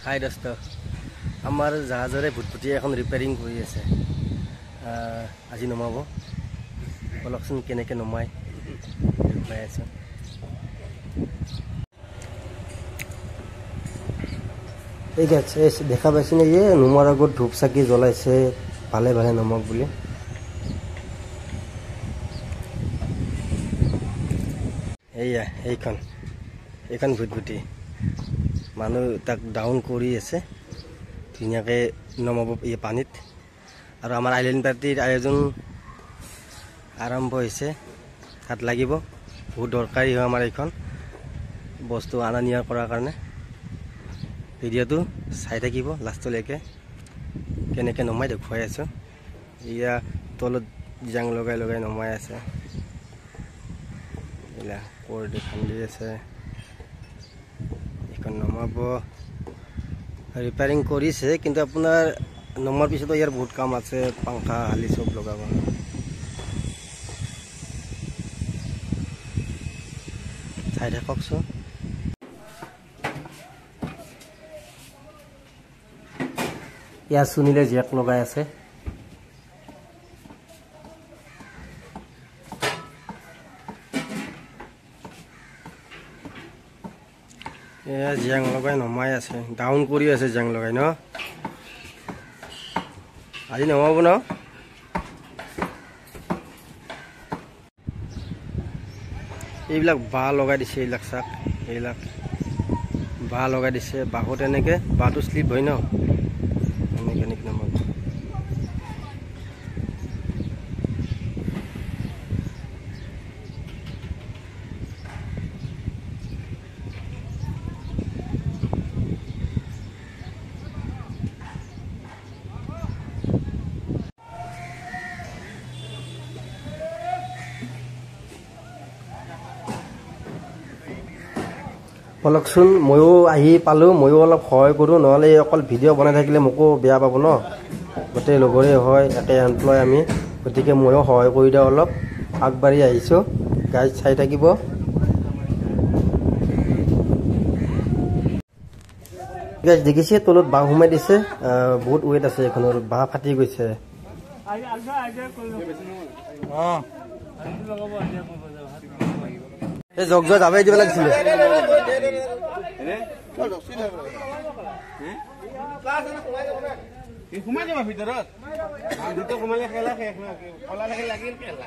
হাই দোস্ত, আমাৰ জাহাজৰে ভুটভুটি এখন ৰিপেয়াৰিং কৰি আছে। আজি নমাব, বলকচোন কেনেকৈ নমাই দেখুৱাই আছোঁ। এই দেখা পাইছেনে যে নোমোৱাৰ আগত ধূপ চাকি জ্বলাইছে, ভালে ভালে নমাওক বুলি। এইয়া এইখন এইখন ভুটভুটি, মানুহ তাক ডাউন কৰি আছে, ধুনীয়াকৈ নমাব এই পানীত। আৰু আমাৰ আইলেণ্ড পাৰ্টিৰ আয়োজন আৰম্ভ হৈছে, হাত লাগিব, বহুত দৰকাৰী হয় আমাৰ এইখন বস্তু অনা নিয়া কৰাৰ কাৰণে। ভিডিঅ'টো চাই থাকিব লাষ্টলৈকে, কেনেকৈ নমাই দেখুৱাই আছোঁ। এয়া তলত জাং লগাই লগাই নমাই আছে, এইবিলাক কোৰদি খান্দি আছে। এইখন নমাব, ৰিপেয়াৰিং কৰিছে, কিন্তু আপোনাৰ নমোৱাৰ পিছতো ইয়াৰ বহুত কাম আছে, পাংখা হালি চব লগাব। চাই থাককচোন। ইয়াত সুনীলে জেক লগাই আছে। এয়া জেং লগাই নমাই আছে, ডাউন কৰি আছে জেং লগাই ন। আজি নমাব ন? এইবিলাক বাঁহ লগাই দিছে, এইবিলাক চাক, এইবিলাক বাঁহ লগাই দিছে। বাঁহত এনেকে বাঁহটো শ্লিপ হয় ন, এনেকে এনেকে নমাব। বলকচোন, ময়ো আহি পালোঁ, ময়ো অলপ সহায় কৰোঁ, নহ'লে অকল ভিডিঅ' বনাই থাকিলে মোকো বেয়া পাব ন। গোটেই লগৰে হয়, একে এমপ্লয় আমি, গতিকে ময়ো সহায় কৰি দিওঁ অলপ। আগবাঢ়ি আহিছোঁ, গাইজ চাই থাকিব। গাইজ দেখিছে তলত বাঁহ সোমাই দিছে, বহুত ৱেইট আছে এইখনৰ, বাঁহ ফাটি গৈছে। এই জগ জগ যাবাই দিব লাগিছিলে। সোমাই যাবা ভিতৰত, সোমালে খেলা শেষ, কলা লাগিল খেলা।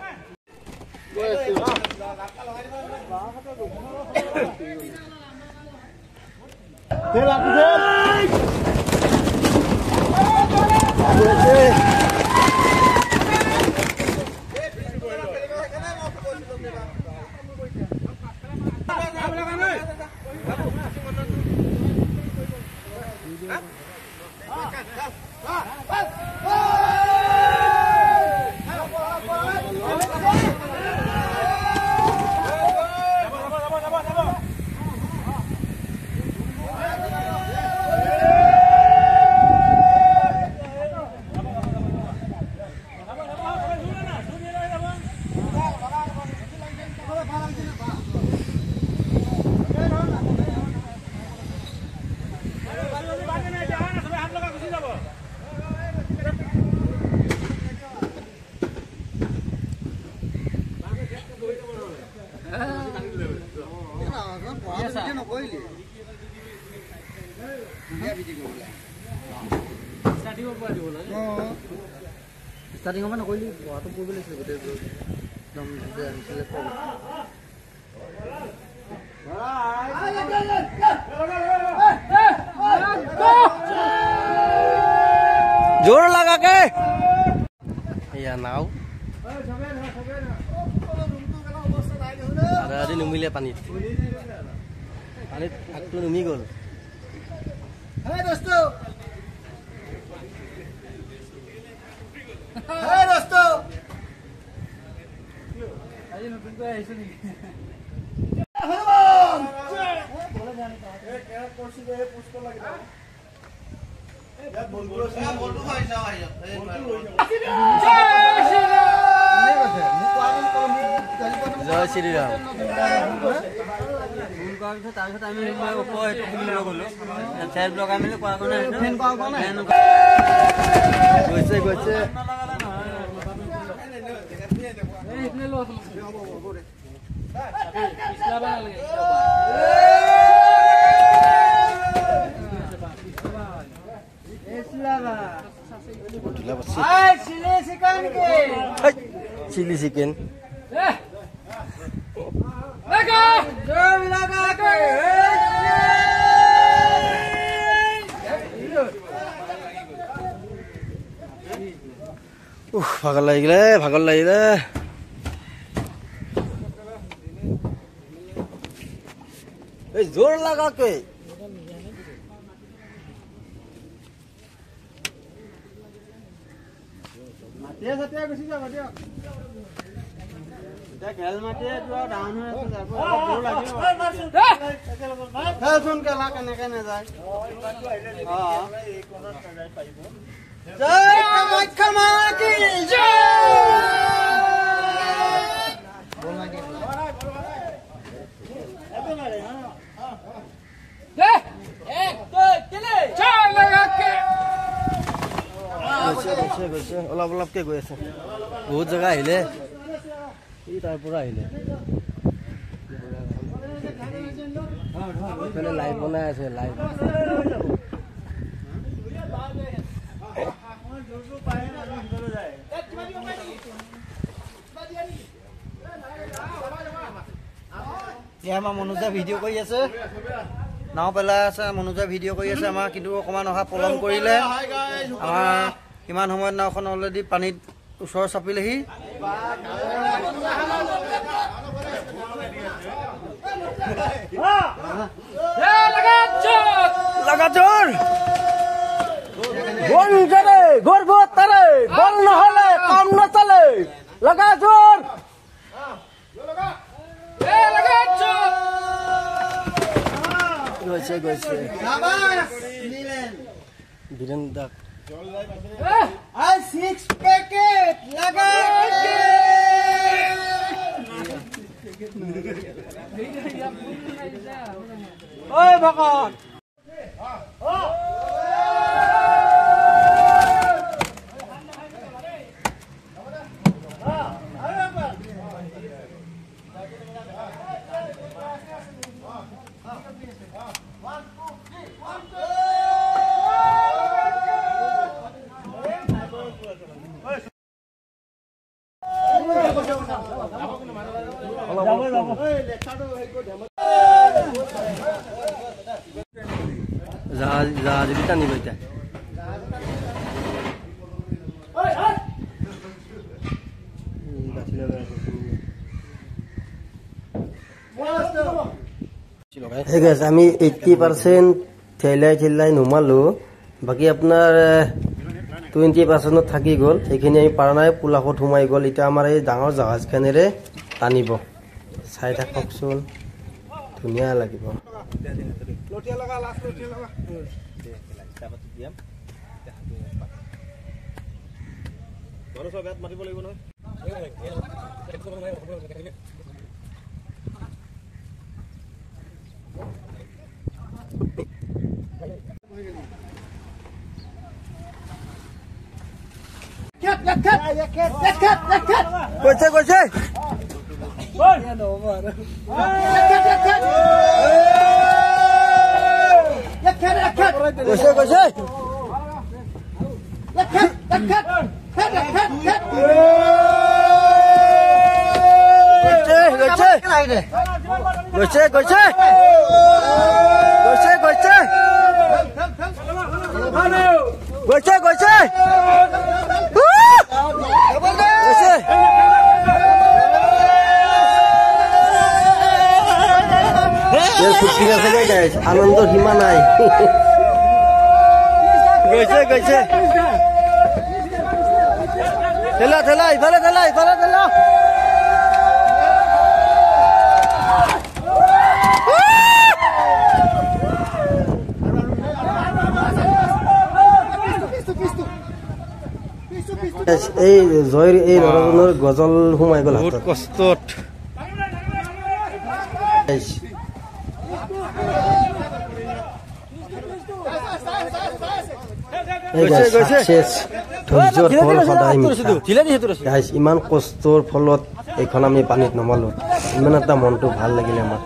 জোৰ লাগাকে এয়া নাও আধা নুমিলে পানীত, পানীত আগটো নুমি গ'ল। জয় শ্ৰীৰাম। কৰাৰ পিছত তাৰপিছত আমি ওপৰ সেইটো খুলিব গ'লো, চেল লগাই মেলি কৰাৰ কাৰণে গৈছে গৈছে। Chilli chicken. ভাগৰ লাগিলে, ভাগৰ লাগিলে। এই জোৰ লাগাকে গৈছে, অলপ অলপকে গৈ আছে। বহুত জেগা আহিলে, এই তাৰ পৰা আহিলে। লাইভ বনাই আছে, লাইভ। আমাৰ মনোজা ভিডিঅ' কৰি আছে, নাও পেলাই আছে। মনোজা ভিডিঅ' কৰি আছে আমাৰ, কিন্তু অকণমান অহা পলম কৰিলে। আমাৰ ইমান সময়ত নাওখন অলৰেডি পানীত ওচৰ চাপিলেহি। গৈছে গৈছে বীৰেন দাক। জাহাজ টানিব এতিয়া। ঠিক আছে, আমি 80% ঠেলাই ঠেলাই নুমালো, বাকী আপোনাৰ 20% থাকি গ'ল। সেইখিনি আমি পাৰা নাই, পোলাকত সোমাই গ'ল। এতিয়া আমাৰ এই ডাঙৰ জাহাজখনেৰে টানিব। চাই থাককচোন, ধুনীয়া লাগিব। গৈছে গৈছে। গৈছে গৈছে। গৈছে গৈছে গৈছে গৈছে গৈছে গৈছে গৈছে। আনন্দৰ সীমা নাই। গৈছে গৈছে। ঠেলা ঠেলা, ইফালে ঠেলা, ইফালে ঠেলা। এই জয়ৰ এই ল'ৰাজনৰ গজল সোমাই গ'ল। বহুত কষ্টত। ধৈৰ্যৰ ফল সদায় মিঠা। ইমান কষ্টৰ ফলত এইখন আমি পানীত নমালো, ইমান এটা মনটো ভাল লাগিলে আমাৰ।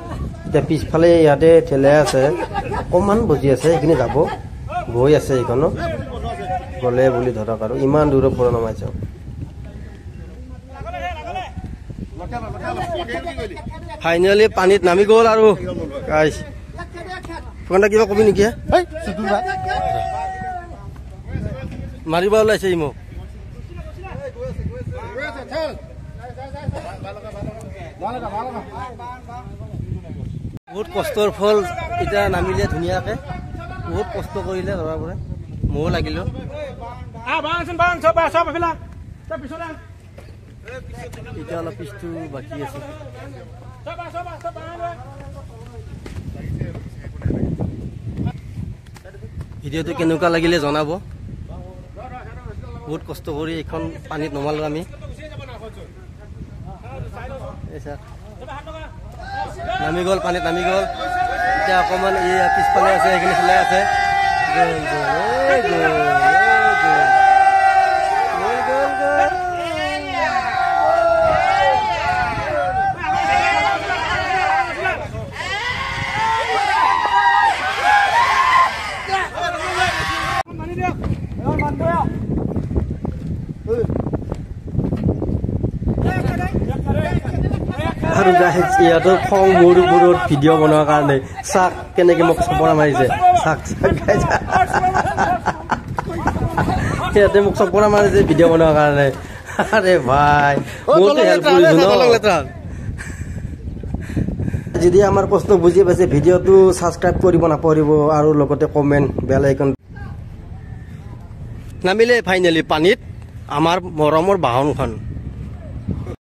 এতিয়া পিছফালে ইয়াতে ঠেলাই আছে, অকণমান বজি আছে, সেইখিনি যাব গৈ আছে, এইখনো গ'লে বুলি ধৰক আৰু ইমান দূৰৰ পৰা নমাইছে। ফাইনেলি পানীত নামি গ'ল আৰু গাইছ। কিবা কবি নেকি? মাৰিব ওলাইছে ই মোক। বহুত কষ্টৰ ফল এতিয়া নামিলে ধুনীয়াকে, বহুত কষ্ট কৰিলে ধৰাবোৰে, ময়ো লাগিলো। এতিয়া অলপ পিছটো বাকী আছে। ভিডিঅ'টো কেনেকুৱা লাগিলে জনাব। বহুত কষ্ট কৰি এইখন পানীত নমালো আমি। নামি গ'ল, পানীত নামি গ'ল। এতিয়া অকণমান এই পিছফালে আছে, সেইখিনি চলাই আছে। আৰু গাইজ ইয়াতো খং মোৰ ওপৰত ভিডিঅ' বনোৱাৰ কাৰণে। চাক কেনেকে মোক চপৰা মাৰিছে, চাক চাক গাইজ, সিহঁতে মোক চপৰা মাৰিছে ভিডিঅ' বনোৱাৰ কাৰণে। আৰে ভাই, মোৰতো হেল্প কৰিছো ন। যদি আমাৰ প্ৰশ্ন বুজি পাইছে, ভিডিঅ'টো ছাবস্ক্ৰাইব কৰিব নাপাহৰিব আৰু লগতে কমেণ্ট, বেল আইকন। নামিলে ফাইনেলি পানীত আমাৰ মৰমৰ বাহনখন।